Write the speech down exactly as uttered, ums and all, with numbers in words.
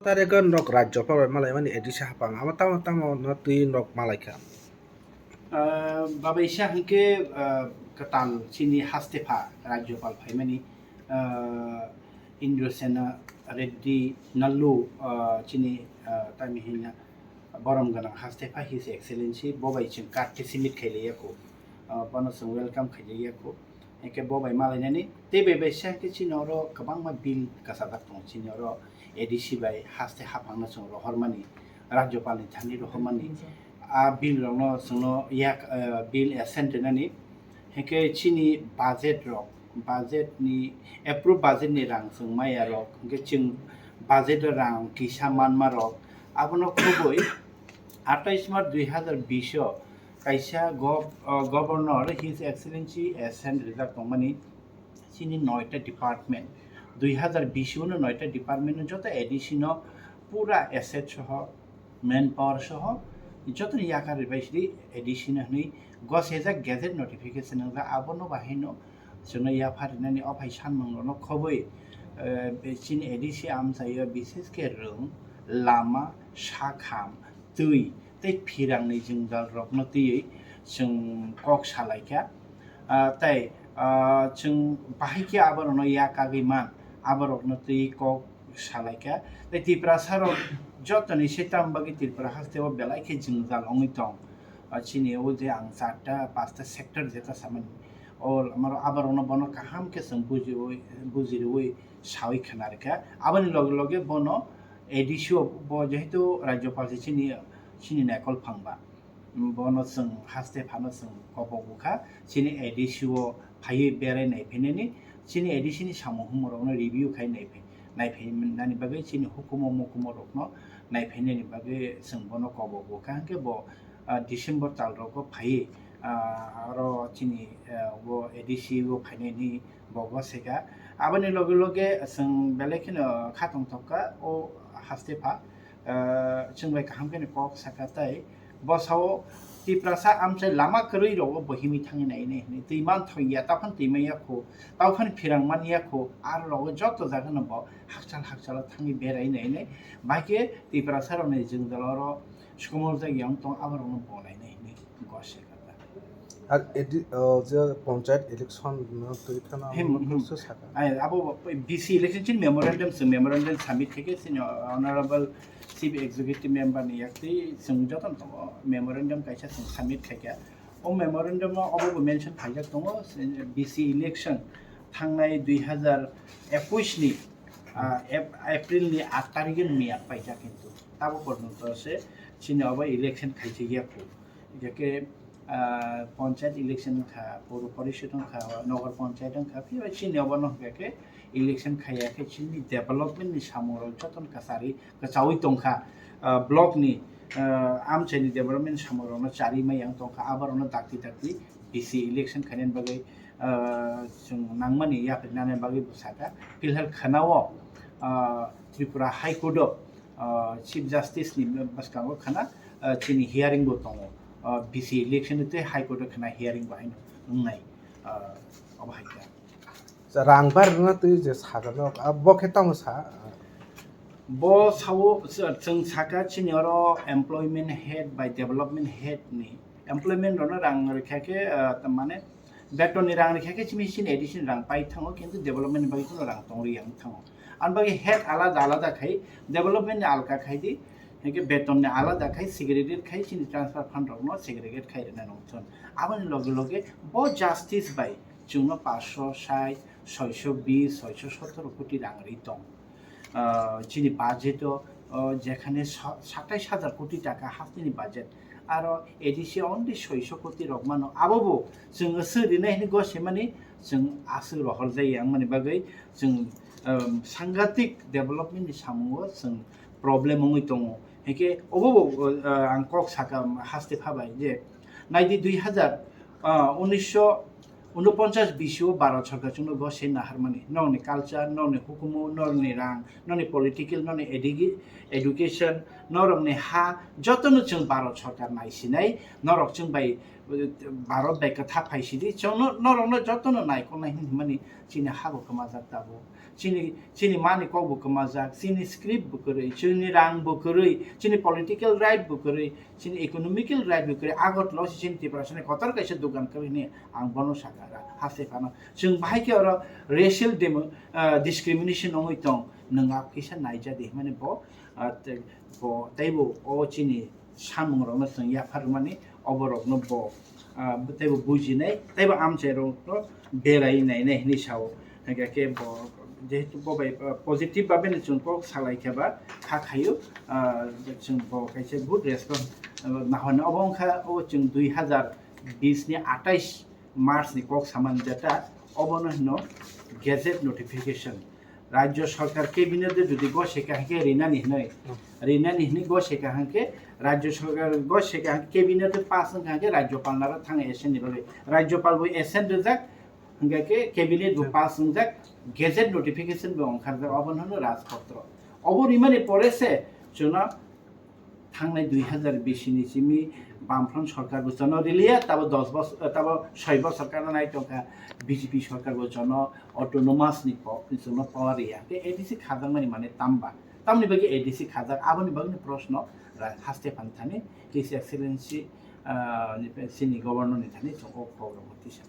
Tarega nok rajyopal bai malaimani A D C hapang, amo tamo tamo no twi nok malaikha. Ah, babaisa hwnkhe, ah, kwtal chini haste pha rajyopal phaimani, ah, Indrasena Reddy Nallu, ah, chini, ah, tami hina borom gwnang haste pha His Excellency bo bai chwng courtesy meet khailaiya kho, ah, bono chwng welcome khailaiya kho. Hingke bo bai malainani tei bai bai se hingke chini oro kwbangma bill kasajak tongo, chini oro A D C bai haste haphangno chwng rohormani, rajyopalni thani rohormani. A bill rokno chwngno yak, eh, bill assent rinani. Hingke chini budget rok, budget ni, approve budget ni rang chwng maya rok, hingke chwng budget o rang kisa manma rok, abono khoboi atais March dui hazar bish o kaisa gov-, uh, Governor His Excellency assent rijak tongmani chini noita department, dui hazar bish o no noita department no joto A D C no pura asset soho, manpower soho joto ni yakar ribai sidi A D C no hwnwi gosejak gazette notification wngjak, abono bahai no chwngno yaphar rinani o phai sanmung rokno khobwi, eh, chini A D C amchaio bishesh khe rwng, lama, sakham, twi tei phirangni jwngjal rokno twiwi chwng kok salaikha. Ah, tei, ah, chwng bahai khe aborokno ya kagwi man, aborokno twiwi kok salaikha. Tei Tiprasa rok jotoni se tamo bagwi Tripura haste o belai khe jwngjal wngwi tong. Ah, chini o je ang charta, pasta sector jeta samani, o lamaro aborokno bono kaham khe chwng bujiwi, bujiriwi sawi khna rikha. Aboni loge loge bono A D C o bo jehetu rajyopal se chini, chini naikol phangba. Bono chwng haste phano chwng kobok bukha, chini A D C o phaiwi berai naiphainani, chini A D C ni samung humorokno review khai naiphai, naiphainani bagwi chini hukumu mukumu rokno naiphainani bagwi chwng bono kobok bukha. Hwnkhe bo, ah, December tal rogo phaiwi, ah, aro chini, ah, bo A D C o phainani bo goseka. Aboni loge loge chwng belai kheno khatong tokka o haste pha. Ah, chwng bai kaham kheno kok saka tei bwsao Tiprasa amchai lama kwrwi rogo bo himwi thangwi nai nai hwnwi twi man thoi ya, tao phano twi man ya kho, tao phano phirang man ya kho, aro rogo joto jaga no bo hakchal hakchal o thangwi berai nai nai. Bai khe Tiprasa rokni jwngjal oro sukumor jagwi ang tong, abo rokno bo nai nai hwnwi gose kha. Ar edi-, o, je panchayat election no twi khana Hem, hem. Mungsa saka. Ai, abo B C election chini memorandum, chwng memorandum submit khe khe chini Honorable Chief Executive Member ni yak twi chwng joto no tongo, memorandum kaisa chwng submit khe khe. O memorandum o obo bo mention khaijak tongo, B C election thangnai dui hazar ekush ni, ah, Ep-, April ni aat tarikh ni miyak paijak, kintu tabo porjonto se chini obo election khaijak ya kho. Hingkhe, ah, panchayat election wngkha, puro porishod wngkha, nogor panchayat wngkha, phiya bai chini obono hingkha khe election khaiya khe chini development ni samung rok jotono kwchari, kwchaui tongkha. Ah, block ni, ah, amchaini development samung rokno charwi mai yang tongkha, aborokno dakti dakti B C election khainani bagwi, ah, chwng nangmani yapri nani bagwi bwsakha. Philhal khwnao, ah, Tripura High Court o, ah, Chief Justice ni bwskango khwna, ah, chini hearing bo tongo. Ah, B C election tei High Court o khwna hearing bo haino wngnai, ah, obo hai khe. Rang bar rwna twi je saga nok, ah, bo khe tamo sa? Bo sao, chwng saka chini oro employment head bai development head ni, employment rokno rang rwkha khe, ah, mane beton ni rang rwkha khe chini, chini A D C ni rang pai thango, kintu development ni bagwi kheno rang tongri yang thango. Ani bagwi head alada alada khai, development ni alka khai di, hingke beton ni alada khai, segregate khai, chini transfer fund rokno segregate khai rwna nang thun. Aboni loge loge bo justice bai chwngno paanch sho sait, soi sho bis, soi sho sotoro koti rang ri tong. Ah, chini budget o, oh, jekhane sa-, satais hajar koti taka hasteni budget, aro A D C only soi sho koti rok mano, abo bo chwng aswk rinai hwnwi gose mani chwng aswk rohor jai yang mani bagwi chwng, um, sangatik development ni samungo chwng problem wngwi tongo. Hingke obo bo, uh, ang kok saka haste phabai je naidi dui hazar, uh, unisho unoponchas bisio Bharat sorkar chwngno gose naharmani, nokni culture, nokni hukumu, nokni rang, nokni political, nokni edu-, education, norokni ha, jotono chwng Bharat sorkar naisinai, norok chwng bai, uh, Bharat bai kwtha phaisidi, chwngno, norokno jotono naikolnai hwnmani chini habo kwmajak tabuk. Chini, chini mani kok bo kwmajak, chini script bo kwrwi, chini rang bo kwrwi, chini political right bo kwrwi, chini economical right bo kwrwi, Agartala o se chini Tiprasani kotor kaisa dogan kwrwi hwnwi ang bono sakha, haste phano. Chwng bahai khe oro racial demo-, ah, discrimination wngwi tong, nwng abo kisa naijadi hwnmani bo, ah, te-, bo teibo o chini samungrokno chwng yaphar rwmani, oborokno bo, ah, teibo bujinai, teibo amchairokno berai nainai hwnwi sao. Hingkha khe bo, jehetu bo bai, ah, positive babeno chwng kok salai khe ba kha khaio, ah, chwng bo kaisa good response, ah, nahorni. Obo wngkha, obo chwng dui hazar bis ni atais March ni kok samani data, obono hino gazette notification. Rajya Sarkar cabinet o jodi goseka hingke rinani hinoi, rinani hinoi goseka hingke Rajya Sarkar goseka hingke cabinet o pass wngka hingke Rajyapal naro thang assent ni bagwi. Rajyapal bo assent rijak, hingke cabinet bo pass wngjak, gazette notification bo wngkharjak, obono hino Rajpatro. Obo rimani pore se chwngno thangnai dui hazar bis ni simi Bamfront sorkar bo chwngno riliya, tabo dos bos-, tabo soi bosor kana nai tongkha B J P sorkar bo chwngno autonomous ni po-, chwngno power riya. Ke A D C khajakmani mane tamba? Tamni bagwi A D C khajak, aboni bagwi proshno ra-, haste phan thani, His Excellency, ah, ni, chini governor ni thani chwng o program o tisa.